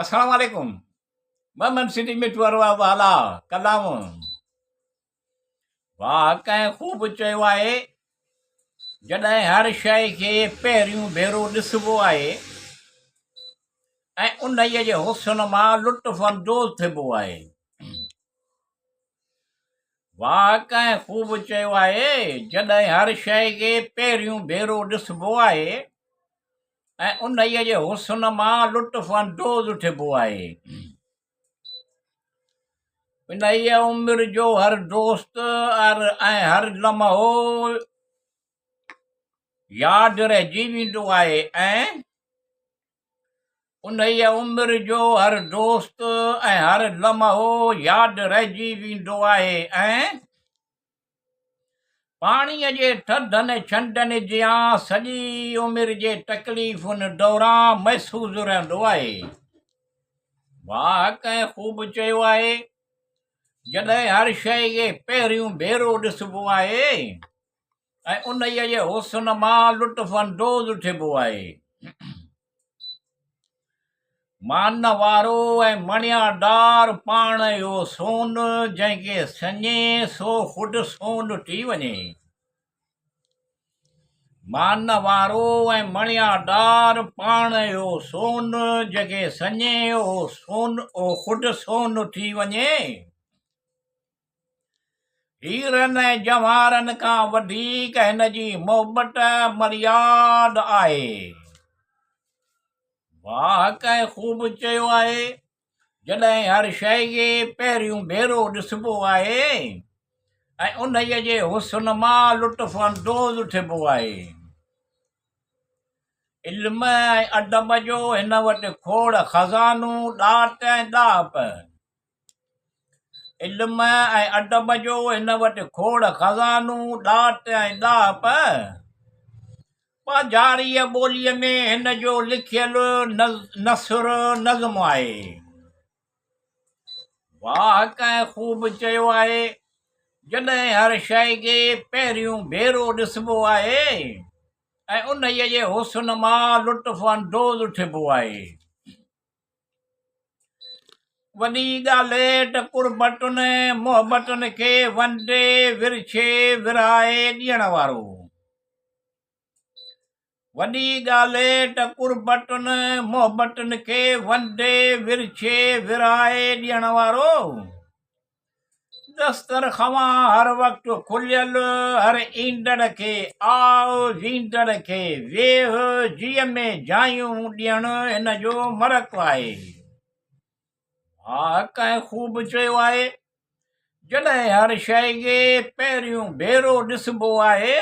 السلام عليڪم محمد سٽي مٺو اروا والا ڪلام واهه ڪنهن خوب چيو آهي جڏهن هر شيء کي پهريون ڀيرو ڏسبو آهي ۽ انهيء جي حسن مان لطف اندوز ٿيبو آهي واهه ڪنهن خوب چيو آهي جڏهن هر شيء کي پهريون ڀيرو ڏسبو آهي ۽ انهيء جي حسن مان لطف اندوز ٿيبو آهي. انهيء عمر جو هر دوست ۽ هر لمحو ياد رهجي ويندو آهي ۽ انهيء عمر جو هر دوست ۽ هر لمحو ياد رهجي ويندو آهي ۽ پاڻيء جي ٿڌن ڇنڊن جيان سڄي عمر جي تڪليفن دوران محسوس رهندو آهي. واهه ڪنهن خوب چيو آهي، جڏهن هر شيء کي پهريون ڀيرو ڏسبو آهي ۽ انهيء جي حسن مان لطف اندوز ٿيبو آهي. مان وارو ۽ مڻيادار پاڻ اهو سون، جنهن کي سڃي سو خود سون ٿي وڃي. مان وارو ۽ مڻيادار پاڻ اهو سون، جنهن کي سڃي اهو سون اهو خود سون ٿي وڃي. هيرن ۽ جواهرن کان وڌيڪ هن جي محبت مرياد آهي. واهه ڪنهن خوب چيو آهي، جڏهن هر شيء کي پهريون ڀيرو ڏسبو آهي ۽ انهيء جي حسن مان لطف اندوز ٿيبو آهي. علم ۽ ادب جو هن وٽ کوڙ خزانو، ڏات ۽ ڏاهپ. علم ۽ ادب جو هن وٽ کوڙ خزانو، ڏات ۽ ڏاهپ. ٻاجهاريء ٻوليء ۾ هن جو لکيل نثر نظم آهي. واهه ڪنهن خوب چيو آهي، جڏهن هر شيء کي پهريون ڀيرو ڏسبو آهي ۽ انهيء جي حسن مان لطف اندوز ٿيبو آهي. وڏي ڳالهه ته قربتن محبتن کي ونڊي، ورڇي، ورهائي ڏيڻ وارو. وڏي ڳالهه ته قربتن محبتن کي ونڊي، ورڇي، ورهائي ڏيڻ وارو. دسترخوان هر وقت کليل، هر ايندڙ کي آء، ويندڙ کي ويهه، جيء ۾ جايون ڏيڻ هن جو مرڪ آهي. واهه ڪنهن خوب چيو آهي، جڏهن هر شيء کي پهريون ڀيرو ڏسبو آهي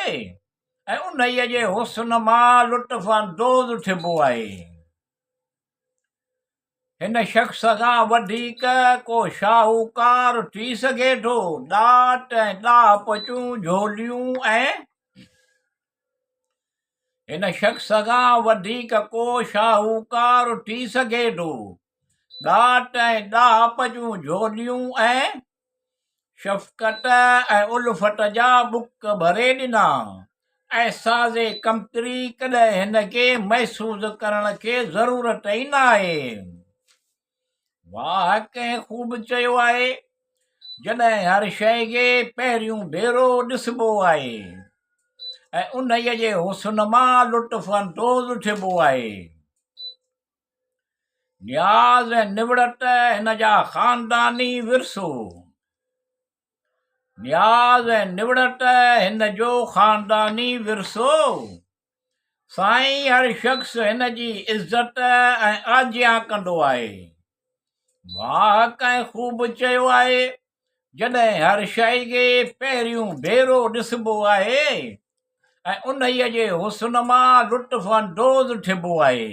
۽ انهيء جي حسن مان لطف اندوز ٿيبو آهي. هن شخص کان وڌيڪ ڪو شاهوڪار ٿي سگهي ٿو؟ ڏات ۽ ڏاهپ جون جهوليون ۽. هن شخص کان وڌيڪ ڪو شاهوڪار ٿي سگهي ٿو؟ ڏات ۽ ڏاهپ جون جهوليون ۽. شفقت ۽ الفت جا ٻڪ ڀري ڏنا. احساس ڪمتري ڪڏهن هن کي محسوس ڪرڻ کي ضرورت ئي ناهي. واهه ڪنهن خوب چيو آهي، جڏهن هر شيء کي پهريون ڀيرو ڏسبو آهي ۽ انهيء جي حسن مان لطف اندوز ٿيبو آهي. نياز ۽ نوڙت هن جا خانداني ورثو. نياز ۽ نوڙت هن جو خانداني ورثو. سائين هر شخص هن جي عزت ۽ آجيان ڪندو آهي. واهه ڪنهن خوب چيو آهي، جڏهن هر شيء کي پهريون ڀيرو ڏسبو آهي ۽ انهيء جي حسن مان لطف اندوز ٿيبو آهي.